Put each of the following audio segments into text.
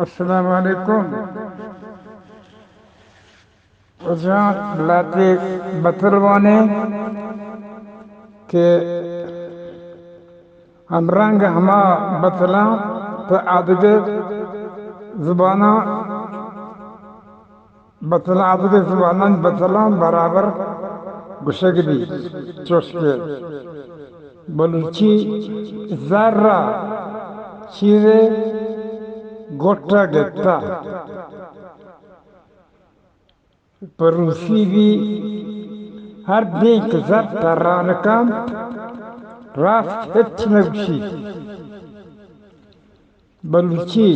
السلام علیکم۔ واجہ لہتے بتل وانیں کہ ہمرنگ ہما بتلاں پہ آدگہ زباناں، بتلاں آدگہ زبانانی بتلاں برابر گوشگ بیت، چوش کہ بلوچی زر ءَ چیرے گٹ ءَ گپتہ۔ پہ روسی بی ہر دیں کہ زر تران کنت، راست ہچ نہ گوشیت۔ بلوچی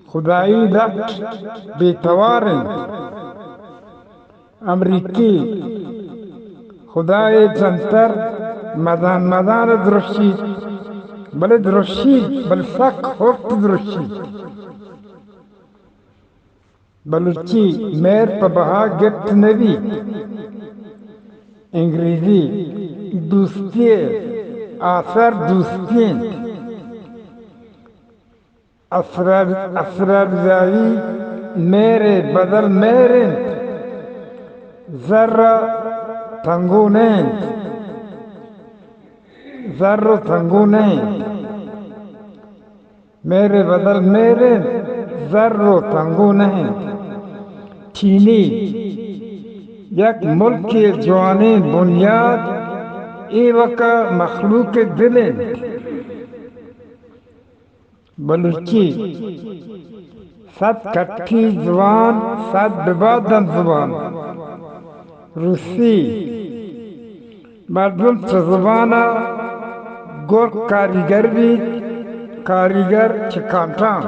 خدائی لٹ بے توار انت۔ امریکی خدائے جنتر مدان مدان ءَ درشیت، بلے درشیت، بلے سک ہرت درشیت۔ بلوچی مہر پہ بہا گپت نہ بیت۔ انگریزی دوستی ءِ آسر دوستی انت۔ اسرار-، اسرارزائی مہر ءِ بدل مہر انت، زر ءَ تنگو نہ انت، زر ءَ تنگو نہ انت۔ مہر ءِ بدل مہر انت، زر ءَ تنگو نہ انت۔ چینی یک ملکے ءِ جوانیں بنیاد ایوک ءَ مخلوق ءِ دل انت۔ بلوچی سد کٹی زبان، سد ببادن زبان۔ روسی مردم چہ زبان ءَ گرک کاریگر بیت، کاریگر چہ کانٹاں۔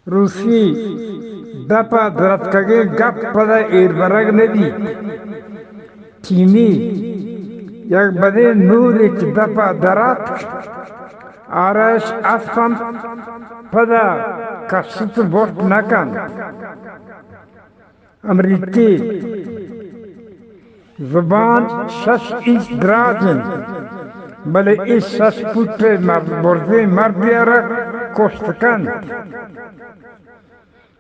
روسی دپ ءَ درتکگیں گپ پدا ایر برگ نہ بیت۔ چینی یک بدیں نورے کہ دپ ءَ دراتک، آرش اسپ انت، پدا کشت ءُ برت نہ کنت۔ امریکی زبان شش اینچ دراج انت، بلے اے شش فٹ ءِ مر-، برزیں مردے ءَ را کشت کنت۔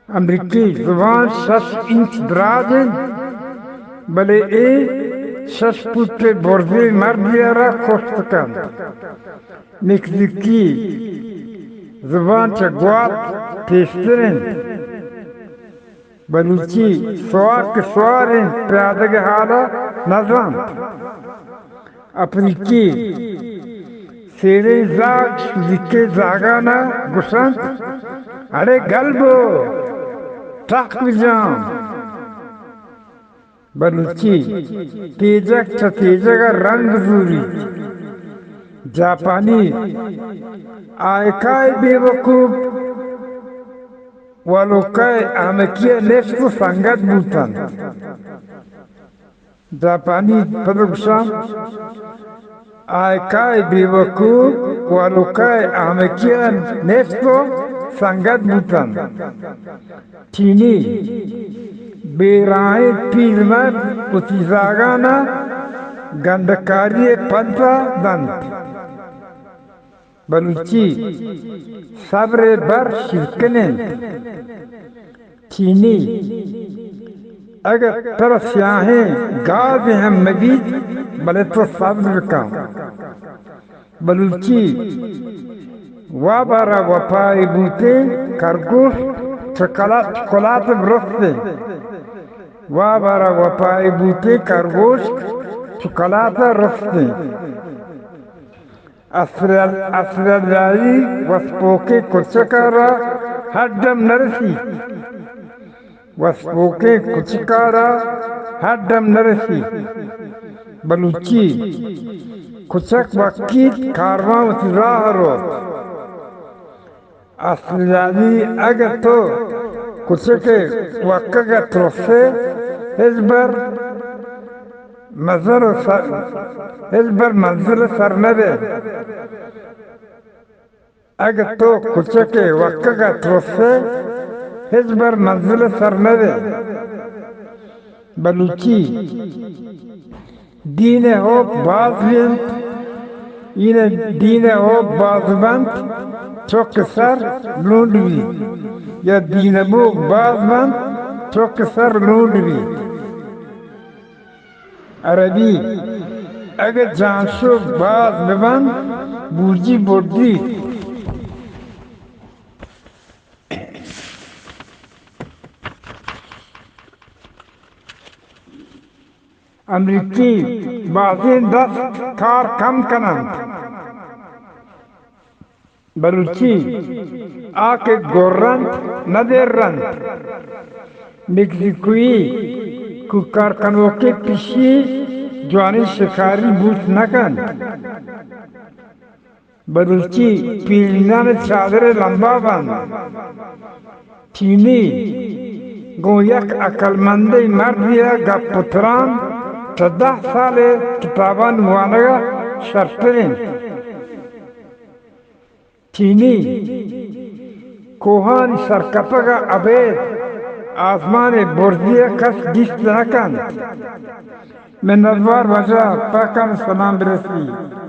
امریکی زبان شش اینچ دراج انت، بلے اے شش فٹ ءِ برزیں مردے ءَ را کشت کنت۔ مکزیکی زبان چہ گوات تیزتر انت۔ بلوچی سوار کہ سوار انت، پیادگ ءِ حال ءَ نہ زانت۔ اپریکی سیریں زاگ شدیکیں زاگان ءَ گوشنت، اڑے گل بو، ٹک بجان۔ بلوچی تیجگ چہ تیجگ ءَ رنگ زوریت۔ جاپانی آئیکائے بے وقوف ولوکائے احمقی ءَ نشت ءُ سنگت بوتنت۔ جاپانی پد گوشاں، آئیکائے بے وقوف ولوکائے احمقی ءَ نشت ءُ سنگت بوتنت۔ چینی بے راہیں پیرمرد وتی زاگان ءَ گندکاری ءِ پنت ءَ دنت۔ بلوچی صبر ءِ بر شیرکن انت۔ چینی اگہ ترا سیاہیں گازے ہم مہ بیت، بلے تو صبر بکن۔ بلوچی واب ءَ را وپائے بوتیں کرگوش چکلا-، چکلات ءَ برستیں۔ واب ءَ را وپائے بوتیں کرگوش چکلات ءَ رستیں۔ اسرل-، اسرلائی وسپوکیں کچک ءَ را ہڈ ہم نہ رسیت۔ وسپوکیں کچک ءَ را ہڈ ہم نہ رسیت۔ بلوچی کچک وکیت، کاروان وتی راہ ءَ روت۔ اسرلائی اگہ تو کچک ءِ وکگ ءَ ترسے، ہچبر مزن ءُ سر، ہچبر منزل ءَ سر نہ بئے۔ اگہ تو کچک ءِ وکگ ءَ ترسے، ہچبر منزل ءَ سر نہ بئے۔ بلوچی دین ءِ ہوپ باز انت۔ اینہ دین ء ہوک باز بنت، چک سر لونڈ بیت، یا دین ء موک باز بنت، چک سر لونڈ بیت۔ عربی، اگہ جانشو باز ببنت، بورجی بڈیت۔ امریکی، بازیں دست کار کم کننت۔ بلوچی، آ کہ گرنت، نہ درنت۔ مکسیکوئی، کوکار کنوکیں پشی جوانیں شکاری بوت نہ کنت۔ بلوچی، پیرینان چادر لمبا بنت۔ چینی، گوں یک عقلمندیں مردے ء گپ ء تران چہ دہ سال ء کتابانی وانگ ء شرتر انت۔ چینی، کوہانی سرکپگ ء ابید آزمان ء برزی ء کس دیست نہ کنت۔ منتوار واجہ، پہ کم سلام برسی۔